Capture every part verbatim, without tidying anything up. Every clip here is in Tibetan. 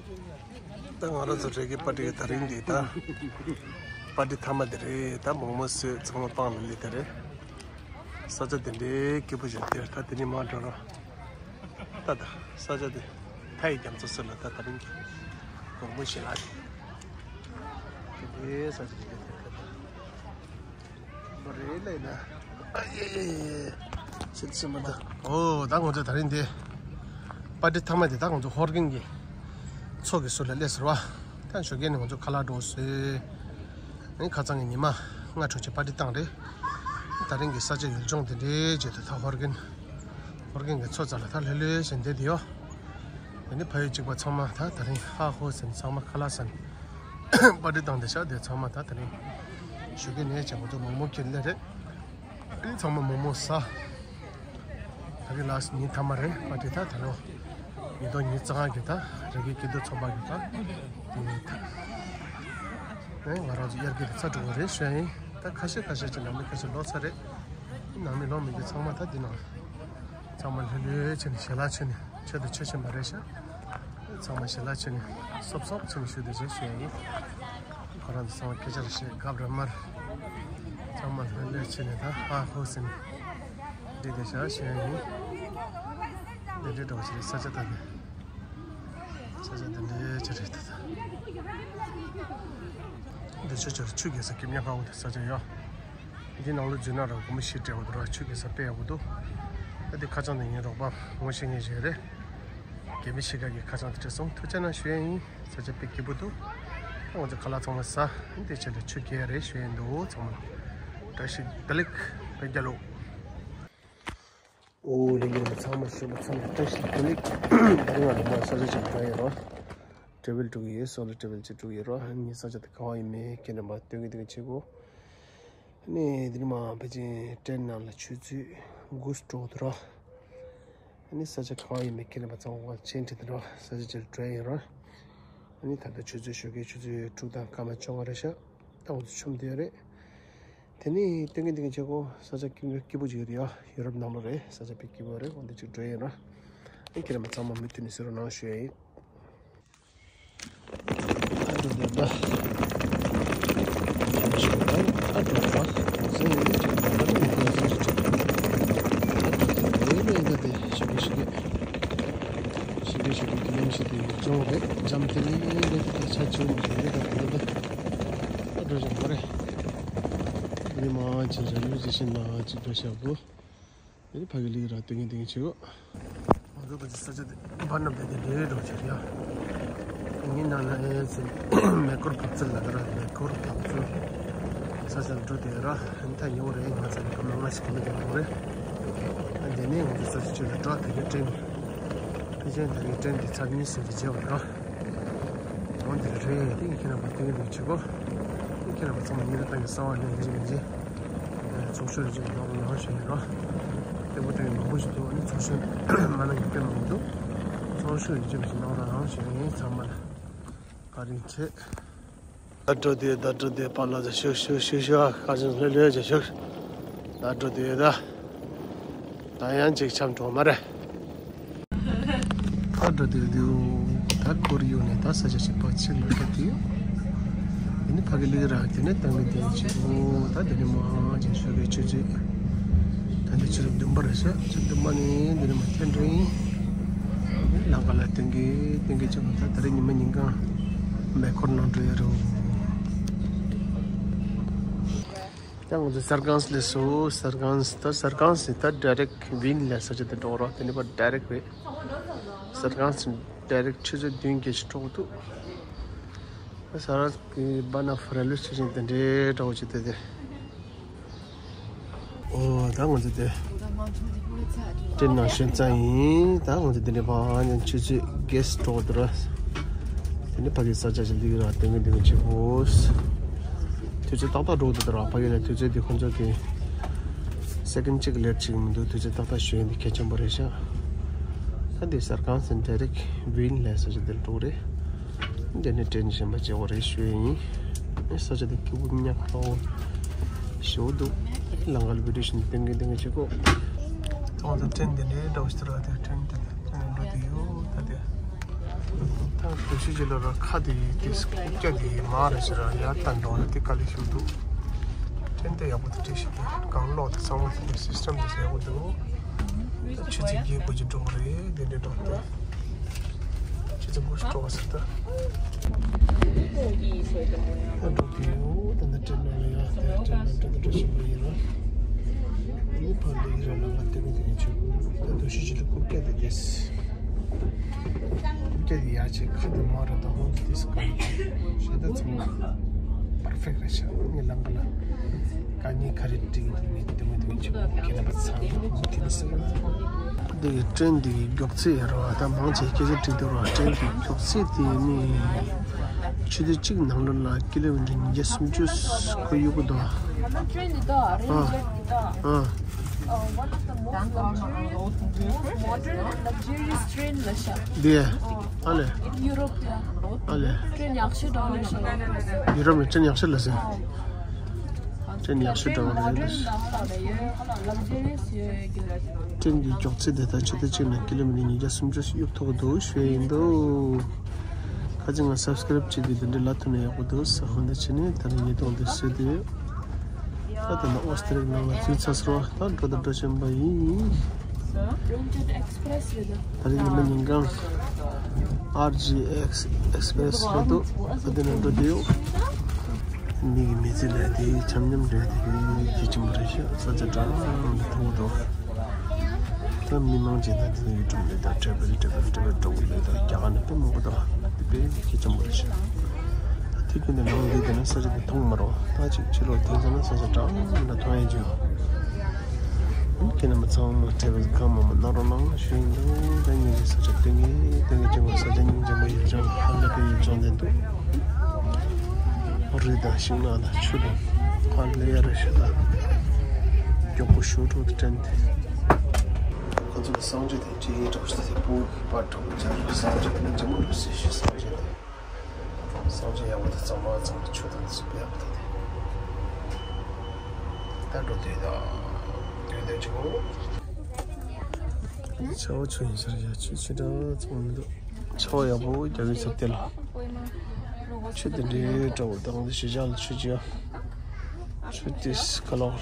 ད་ང་རང་ཚོ་རེ་གི་པར་ཊི་གི་དེ་རིང་འདི་ད་པར་ཊི་མཐའ་མ་དེ་རེད། ད་མོག་མོག་བཟོས། ཚང་མ་སྤང་ལ་སླེབས་དེ་རེད། ས་ཆ་དེ་འདྲའི་སྐྱིད་པོ་ཞིག་དེར་ད་དེ་ནས་མར་འགྲོ་རོགས། ད་ད་ས་ཆ་དེ་མཐའ་ཡི་རྒྱ་མཚོ་ཟེར་ལ། ད་དེ་རིང་གི་དགོང་མོ་ཞིག་ལ་དེ་འདྲའི་ས་ཆ་དེ་འདྲའི་དེར་ད་ད། མ་རེད་ལས་ན། ཨ་ཡེ་ཡེ་ཡེ། ཤེས་ཤེས་མ་ད། ཨོ་ད་ང་ཚོ་དེ་རིང་འདི་པར་ཊི་མཐའ་མ་དེ་ད་ང་ཚོ་ཧོར་གིན་གྱི་མཚོ་གི་ཟུར་ལ་སླེབས་ཟེར་བ། ད་ཞོགས་ཀས་ནས་ང་ཚོ་ཁ་ལག་འགྲོ་བཟོས། ཨེ་ཁ་སང་གི་ཉི་མ་ལྔ་དྲུག་ཅིག་པར་ཊི་བཏང་རེད། དེ་རིང་གི་ས་ཆ་ཡུལ་ལྗོངས་དེ་འདྲའི་རྗེས་དུ་ད་ཧོར་གིན་ཧོར་གིན་གྱི་མཚོ་རྩ་ལ་ད་ལྷོད་ལྷོད་བྱས་བསྡད་དེ་ཡོད། དེ་ནི་ཕ་ཡུལ་གཅིག་པ་ཚང་མ་ད་དེ་རིང་ཧ་ཧོ་ཟེར་ནས་ཚང་མ་ཁ་ལག་ཟ་ནས་པར་ཊི་བཏང་བསྡད་ཤག་དེ་ཚང་མ་ད་དེ་རིང་ཞོགས་ཀས་ནས་བྱས་ང་ཚོ་མོག་མོག་ཁྱེར་སླེབས་རེད། ཨེ་ཚང་མ་མོག་མོག་ཟ། ད་གི་ལཱ་སི་ཊི་ཉིན་མཐའ་མ་རེད། པར་ཊི་ད་ད་རུང་ཉིས་སྟོང་ཉི་ཤུ་རྩ་ལྔ་གི་ད་རེ་གི་སྐྱིད་སྡུག་ཚོགས་པ་གི་ད་དེ་ནས་ད་ཨེ་ང་རང་ཚོ་དབྱར་ཁའི་རེས་གཟའ་འགྲོ་གི་རེད་ཞུ་ཡ་ཡིན། ད་ཁ་ཤས་ཁ་ཤས་ཀྱི་ནང་མི་ཁ་ཤས་ལོག་ཚར་རེད། ནང་མི་ལོག་མི་འདི་ཚང་མ་ད་འདི་ནང་ཚང་མ་ལྷོད་ལྷོད་བྱས་ནས་ཞལ་ལག་མཆོད་ནས། ཆེད་དུ་མཆོད་བཞིན་པ་རེད་ཤག་ཚང་མ་ཞལ་ལག་མཆོད་ནས་སོབ་སོབ་བྱས་ནས་བཞུགས་བསྡད་བྱས་ཞུ་ཡ་ཡིན། ཁོ་རང་ཚོ་ཚང་མ་སྐད་ཆ་རེ་བཤད་སྐབས་རེ་མར་ཚང་མ་ལྷོད་ལྷོད་བྱས་ནས་ད་ཧ་ཧོ་ཟེར་ནས་བསྡད་བསྡད་ཤག་ཞུ་ཡ་ཡིན། འདི་འདྲའི་འདྲ་བོ་ཞིག་རེད། ས་ཆ་ད་ནི་ས་ཆ་འདི་འདྲའི་ཆ་རེད་ད། ད་འདི་ཆུ་ཆུ་ཆུ་རྒྱས་ས་སྐྱིད་མཉམ་ཁང་འོང་དེ་ས་ཆ་ཡོད། འདི་ནང་ལོ་འཛུལ་ན་རང་སྒོར་མོ་བཞི་སྤྲད་དགོས་འདུག་ར། ཆུ་རྒྱས་ས་དཔེ་ཡག་པོ་འདུག་ཨ་འདི་ཁ་བྱང་འདི་ངའི་རོགས་པ་ངོ་ཤེས་མཁན་ཞིག་རེད། རྒྱ་མི་ཕྱི་ཁ་གི་ཁ་བྱང་དེ་སྤྲད་སོང་། ཐུགས་རྗེ་གནང་ཞུ་ཡ་ཡིན། ས་ཆ་དཔེ་སྐྱིད་པོ་འདུག་ང་ཚོ་ཁ་ལག་ཚང་མ་ཟ། འདི་ཆེད་དུ་ཆུ་རྒྱས་རེད་ཞུ་ཡ་ཡིན་འདུག་ཚང་མ་བཀྲ་ཤིས་བདེ་ལེགས། བོད་རྒྱལ་ལོ། ཨོ་ལེ་ལེ་ཚང་མ་ཞུ་བ་ཚང་མ་བཀྲ་ཤིས་བདེ་ལེགས། ད་རིང་ང་ལ་མ་ས་ཆ་ཅིག་འགྲོ་ཡ་རོ། ཊེ་བལ་འགྲོ་གི་ཡོད། སོ་ལོ་ཊེ་བལ་ཅིག་འགྲོ་གི་ཡོད་རོ། ངའི་ས་ཆ་དེ་ག་བ་ཡིན་མིན་ཁྱེད་རྣམ་པ་སྟོན་གི་སྟོན་གི་བྱེད་དགོས། ནས་འདི་ནས་མར་ཕལ་ཆེར་ཊེན་ནང་ལ་ཆུ་ཚོད་དགུ་འགྲོ་འདུག་ར། ཨ་ནི་ས་ཆ་གང་ཡིན་མིན་ཁྱེད་རྣམ་པ་ཚང་མ་ཆེན་ཁྲིད་དུ་འགྲོ། ས་ཆ་ཅིག་ལ་འགྲོ་ཡ་ཡིན་ར། ཨ་ནི་ད་ལྟ་ཆུ་ཚོད་ཞོགས་ཀའི་ཆུ་ཚོད་དྲུག་དང་སྐར་མ་བཅོ་ལྔ་རེད་ཤག་ད་འུ་ཚོ་འཆམ་དུ་ཡོད་རེད། དེ་ནས་སྟོན་གི་འདི་གི་ཆེ་གོ་ས་ཆ་སྐྱིད་པོ་སྐྱིད་པོ་ཅིག་ཡོད་རེད་ཡ། ཡུ་རོབ་ནང་ལ་རེད། ས་ཆ་དཔེ་སྐྱིད་པོ་རེད། འོ་འདི་ཅིག་འགྲོ་ཡ་ཡིན་ར། ཨ་ནི་ཁྱེད་རྣམ་པ་ཚང་མ་མུ་མཐུད་ནས་གཟིགས་རོགས་གནང་ཞུ་ཡ་ཡིན། དེ་ནི་ཕ་གི་ལིག་ར་ཏིང་ངེ་ཏིང་ཆེ་གོ། ང་ཚོ་ད་ཅི་ས་ཆ་དེ་བར་ན་བསྡད་དེ་ལས་འགྲོ་ཆེ་ཡ། ངའི་ནང་ན་ཨེ་ཟེར་མེ་འཁོར་བབས་ཚུལ་ལ་ད་ར་མེ་འཁོར་བབས་ཚུལ་ས་ཆ་འགྲོ་དེ་ར་ཧན་ཐ་ཡོང་རེད། ང་ཚོ་ལ་སྐར་མ་ལྔ་ཞིག་གི་མི་འདུག་རེད། དེ་ནས་ང་ཚོ་ས་ཆ་ཅིག་ལ་འགྲོ། དེ་གའི་ཊེན་ཕལ་ཆེར་དེ་གའི་ཊེན་དེ་ཚར་གཉིས་ཟིན་དེ་བརྗེ་བ་ར། འོ་འདི་རེད། དེ་ཁྱེད་རྣམ་པ་སྟོན་གི་འདུག་བྱེད་གོ། དེ་ཁྱེད་རྣམ་པ་ཚང་མ་ཉིན་རེ་གཏན་གྱི་གསང་བ་ནས་ཡིན་གཅིག་མིན་གཅིག་ཚོགས་ཞུགས་ཡིན་གཅིག་གནང་རོགས་གནང་ཞུ་ཡིན་རོགས། སྟོན་པོ་སྟོན་མང་པོ་ཞིག་འདུག་ཨ་ནི་ཚོགས་ཞུགས་མ་གནང་མཁན་དཔེ་མང་པོ་འདུག་ཚོགས་ཞུགས་ཡིན་གཅིག་མིན་གཅིག་གནང་རོགས་གནང་ཞུ་ཡིན་ཚང་མ་ལ། བཀའ་དྲིན་ཆེ། ད་འགྲོ་དུས་ད་འགྲོ་དུས་པཱ་ལགས་ཚོ་ཤུགས་ཤུགས་ཤུགས་ཤུགས་ཁ་ཆེམས་ལྷོད་ལྷོད་བྱས་ཤུགས། ད་འགྲོ་དུས་ད། ད་ཡང་ཅིག་འཆམ་འགྲོ་མ་རེད། ད་འགྲོ་དུས་དུས་ད་ཁོར་ཡུག་ནས་ད་ས་ཆ་ཞིག་ཕར་ཕྱིར་ལ་འགྲོ་དུས། དེ་ནི་ཕ་གི་ལིག་ར་དེ་ནས་བཏང་གི་དེ་ཅིག་འོ་ད་དེ་ནི་མ་ཅིག་ཤོད་པའི་ཆུ་ཚོད། ད་ནི་ཕྱི་རུ་བདུན་པ་རེད་ཤག་ཕྱི་བདུན་པ་ནས་འདི་ནི་མ་ཐེན་འགྲོ་ཡིན། ལམ་ཁ་ལ་སྟོན་གི་སྟོན་གི་ཅིག་འོ་ད་ད་རེས་ཉི་མ་ཉིན་གང་མེ་འཁོར་ནང་འགྲོ་ཡ་རོ། ད་ང་ཚོ་སར་ཁང་སི་སླེབས་སོང་། སར་ཁང་སི་ད་སར་ཁང་སི་ད་ཌའི་རེག་ཝིན་ལ་ས་ཆ་དེ་འགྲོ་རོགས། དེ་ནི་པ་ཌའི་རེག་རེད། སར་ཁང་སི་ཌའི་རེག་ཆུ་ཚོད་བདུན་བརྒྱད་ཅིག་འགྲོ་གི་འདུག་ད་ས་ར་གི་སྦ་ན་ཧྥ་རེ་ལི་སི་ཊེ་ཤན་དེ་འདྲའི་འདྲ་བོ་ཅིག་དེ་དེ། ཨོ་ད་ང་ཚོ་དེ་ཊེན་ནང་ཞོན་ཚར་ཡིན། ད་ང་ཚོ་དེ་འདྲའི་བ་ནས་ཆུ་ཚོད་བརྒྱད་འགྲོ་གི་འདུག་ར། དེ་ནི་ཕ་གི་ས་ཆ་ཞིག་ལིག་ར་སྟོན་གི་འདུག་གི་ཆེ་བོ། དུས་ཚོད་ཏག་ཏག་འགྲོ་འདུག་ར། ཕ་གི་ལ་དུས་ཚོད་དེ་ཁོང་ཚོ་གི་སེ་ཀེན་གཅིག་ལེཊ་ཅིག་མི་འདུག་དུས་ཚོད་ཏག་ཏག་ཞོན་ཡིན་དེ་གལ་ཆེན་པོ་རེད་ཤག་ད་འདི་སར་ཁང་སི་ཌའི་རེག་ཝིན་ལ་ས་ཆ་དེར་འགྲོ་གི་རེད། འདི་ནི་ཊེན་གཞན་པ་བྱེད་དགོས་རེད་ཞུ་ཡ་ཡིན། ས་ཆ་དེ་སྐྱིད་པོ་ཉག་ཁ་པོ་ཞེ་པོ་འདུག་ལམ་ཁ་ལ་བི་ཌིའོ་ཞིག་སྟོན་གི་སྟོན་གི་བྱེད་གོ། ད་ང་ཚོ་ཊེན་དེ་འདྲའི་འདྲ་བོ་ཞིག་དེ་ར་དེ་ཊེན་དེ་ཊེན་འགྲོ་དེ་ཡོད་ད་དེ། ད་ འདུག་ཤི་ཅི་ལ་ར་ཁ་དེ་དེ་སྐུག་ཀྱ་དེ་མ་རེད་ཟེར་ར་ཡར་བཏང་འགྲོ་ལ་དེ་དཀའ་ལས་ཞིག་འདུག་ཊེན་དེ་ཡག་པོ་དེ་བྲིས་ཤིག་དེ་གང་ལོག་དེ་ཚང་མ་དེ་སིས་ཊེམ་དེ་ཡག་པོ་འདུག་ཆུ་ཚོད་བརྒྱད་དགུ་ཅིག་འགྲོ་གི་རེད། དེ་འདྲའི་འགྲོ་དེ་ཆུ་ཚོད་དགུ་ཅིག་འགྲོ་བ་ཟེར་ད། ད་འགྲོ་དེ་ཡོད་ད་ནི་ཊེན་ནང་ལ་ཡ་དེ་ཊེན་ནང་ཊེན་དུ་འགྲོ་བཞིན་པ་ཡིན་ར། ཨ་ནི་ཕར་ལ་ཡིན་ར་ལ་ང་དེ་གི་དེ་གི་ཆུ་ད་འདུག་ཤི་ཅི་ལ་སྐུག་ཀྱ་དེ་དེ། སྐད་ཡ་ཆེ་ཁ་དེ་མ་ར་ད་ཧོང་དེ་སི་ཀ་ཤེ་ད་ཚང་མ་པར་ཕེག་རེད་ཤག་ངའི་ལང་ཀ་ལ་ཀ་ཉི་ཁ་རེ་ཏིང་ཏིང་ནི་དེ་མ་དེ་ཆུ་ཁེ་ན་པ་ཚང་མ་དེ་ནི་སི་ཀ་དེ་གི་ཊེན་དེ་གི་མགྱོགས་ཚད་ཡ་ར་བ་ད་མང་ཆེ་སྐད་ཆ་དྲིས་འདུག་ར། ཊེན་དེ་གི་མགྱོགས་ཚད་དེ་ནི་ཆུ་ཚོད་གཅིག་ནང་ལོ་ལ་ཀི་ལོ་མི་ཊར་ཉིས་བརྒྱ་སུམ་ཅུ་ཁོ་གཡུག་གི་འདུག་ཨ་ཨ། One of the most luxurious, most modern and luxurious train ལ་ཤ། འདི་ཨ་ལེ། ཡུ་རོབ་ལ། ཨ་ལེ། ཊེན་ཡག་ཤོས་འདྲ་བོ་ལ་ཤ། ཡུ་རོབ་ལ་ཊེན་ཡག་ཤོས་ལ་ཟེར། ཊེན་ཡག་ཤོས་འདྲ་བོ་ལ་ཟེར། Modern དང་ལ་ཡོད། Luxurious ཡོད་རྒྱུ། ཊེན་གྱི་མགྱོགས་ཚད་དེ་ད་ཆུ་ཚོད་གཅིག་ནང་ཀི་ལོ་མི་ཊར་ཉིས་བརྒྱ་སུམ་ཅུ་གཡུག་ཐུབ་ཀྱི་འདུག་ཞུ་ཡི་འདུག་ཁ་ཅིག་ང་སབ་སི་ཀ་རེབ་བྱེད་དུས་དེ་འདྲའི་ལ་ཐོན་ན་ཡག་པོ་འདུག་ས་ཧོན་དེ་བྱས་ནས་ད་རིང་ཉིས་སྟོང་དེ་བཟོས་དུས། ད་ལྟ་ན་ཨོ་སི་ཏྲེ་ལི་ཡ་ནང་ལ་འཛུལ་ཚར་སོང་བ། ད་འགྲོ་དང་འགྲོ་བཞིན་པ་ཡིན། Oriental Express རེད། ད་རིང་ཉི་མ་ཉིན་གང་ཨར་ཇི་ཨེག་སི་ཨེག་སི་པི་རེ་སི་རེད་འདུག་ཨ་དེ་ནས་འགྲོ་དུས་མི་གི་མི་ཚེ་ལས་དེ་འཆམ་འཆམ་རེད། དེ་གི་གལ་ཆེན་པོ་རེད་ཤག་ས་ཆ་འདྲ་མི་མཐོང་འདུག་ད་མི་མང་ཆེ་ད་དེ་ནས་ཡུ་ཊུབ་ལས་ད་ཊེ་བལ་ཊེ་བལ་ཊེ་བལ་འགྲོ་གི་ལས་ད་རྒྱ་གར་ནས་དཔེ་མང་པོ་འདུག་དེ་དཔེ་གལ་ཆེན་པོ་རེད་ཤག་དེ་ཀུན་ནས་ནང་འདི་དེ་ན་ས་ཆ་དེ་མཐོང་མ་རུང་། ད་ཅིག་ཕྱི་ལོགས་ཐོན་ཚར་ན་ས་ཆ་འདྲ་མི་འདྲ་མཐོང་ཡ་ཅིག་ཡོད། ཁྱེད་རྣམ་པ་ཚང་མ་ཊེ་བལ་གང་མང་མང་གནང་རོགས་གནང་ཞུ་ཡིན་འདུག་ད་ངེད་ཀྱི་ས་ཆ་སྟོན་གི་སྟོན་གི་ཅིག་ས་ཆ་སྙིང་རྗེ་མོ་ཡིད་ཅང་ཧ་ལས་པའི་ཡིད་ཅང་ལྡན་འདུག་རི་དང་ཤིང་ནགས་དང་ཆུ་དང་ཕར་ལ་ཡ་རི་ཤུ་དང་མགྱོགས་པོ་ཞོ་དྲུག་ཏུ་ཊེན་དེ། ཁོ་ཚོ་གི་གསང་སྤྱོད་དེ་ཅི་ཡིན་གྲོགས་ཤིག་དེ་སྤུ་གུ་གི་པར་གྲོགས་ཀྱི་ཆ་རུ་གསང་སྤྱོད་དེ་ནི་ཅི་མོ་རུ་སྲིད་ཤི་གསང་སྤྱོད་དེ། གསང་སྤྱོད་ཡག་པོ་དེ་གཙང་མ་གཙང་མ་ཆུ་དང་ཆུ་ཡག་པོ་དེ་དེ། ད་འགྲོ་དུས་དང་དུས་དེ་ཆུ་བོ། ཆར་པ་ཆུ་ཡིན་ཟེར་ཡ་ཆུ་ཆུ་འདྲ་ཚང་མི་འདུག་ཆར་པ་ཡག་པོ་རྒྱག་གི་ཚར་དེ་ལ། ཆུ་དེ་འདྲའི་འདྲ་བོ་དང་དེ་ཞེ་ཆགས་ལ་ཆུ་ཅི་ཡ། ཆུ་དེ་ཁ་ལོག་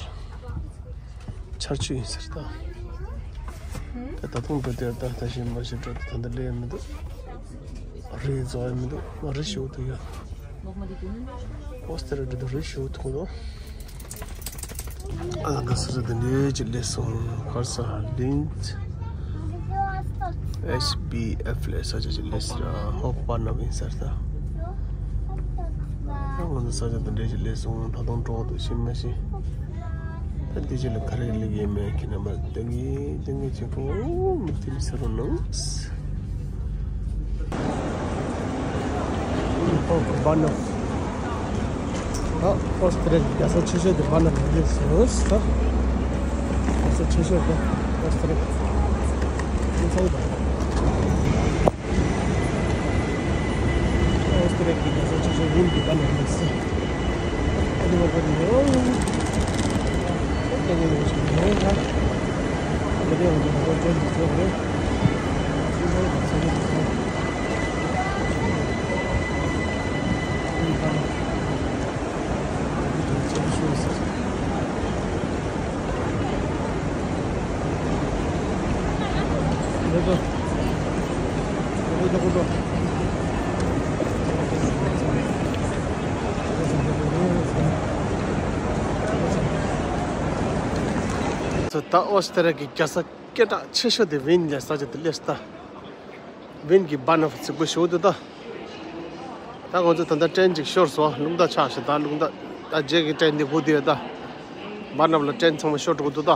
ཆར་ཆུ་ཡིན་ཟེར་ད། ད་ད་དུང་འགྲོ་དེར་ད་ད་ཞིག་མ་ཞིག་འགྲོ་དེ་ད་འདི་ལས་མི་འདུག་རི་རྫོགས་ཡ་མི་འདུག་ང་རི་ཞིག་འོ་ཐུག་ཡ། ཨོ་སྟེ་ར་འགྲོ་དུ་རི་ཞིག་འོ་ཐུག་ནོ། ཨ་ད་ས་ས་དེ་འདྲའི་ཅིག་ལས་སོང་གར་ས་ལིན། ཨེས་བི་ཨེཕ་ལས་ས་ཆ་ཅིག་ལས་སི་ར་ཧོབ་པ་ན་བིན་སར་ད། ང་ཚོ་ས་ཆ་དེ་འདྲའི་ཅིག་ལས་སོང་ད་དུང་འགྲོ་འདུག་ཤི་མ་ཤི། ད་འདི་ཅི་ལ་ག་རེ་ལེགས་ཡིན་མེད་ཁྱེད་རྣམ་པ་སྟོན་གི་སྟོན་གི་བྱེད་པོ་མི་དེ་མི་ཟེར་རོ་ནང་། ཨོ་བ་ནོ། ཨ་ཨོ་སི་ཏྲེ་ལི་ཡ་རྒྱལ་ས་ཆེ་ཤོས་དེ་བ་ནོ་རེད་ཟེར་ད། རྒྱལ་ས་ཆེ་ཤོས་དེ་ཨོ་སི་ཏྲེ་ལི་ཡ། ཨོ་སི་ཏྲེ་ལི་ཡ་གི་རྒྱལ་ས་ཆེ་ཤོས་ཝིན་གྱི་བ་ནོ་རེད་ཟེར། ད་ཨོ་སི་ཏྲེ་ལི་ཡ་གི་རྒྱལ་ས་སྐད་གྲགས་ཆེ་ཤོས་དེ་ཝིན་ལ་ས་ཆ་དེ་སླེབས་ད། ཝིན་གྱི་བ་ནོ་ཕ་ཚིག་པོ་ཞུ་འདུག་ད། ད་ང་ཚོ་ད་ལྟ་ཊེན་ཅིག་ཤོར་སོང་། རླུང་རྟ་ཆག་ཤག་ད་རླུང་རྟ་ད་རྗེས་ཀྱི་ཊེན་དེ་སྒུག་བསྡད་ཡོད་ད། བ་ནོ་ཕ་ལ་ཊེན་ཚང་མ་ཤོར་འགྲོ་གི་འདུག་ད།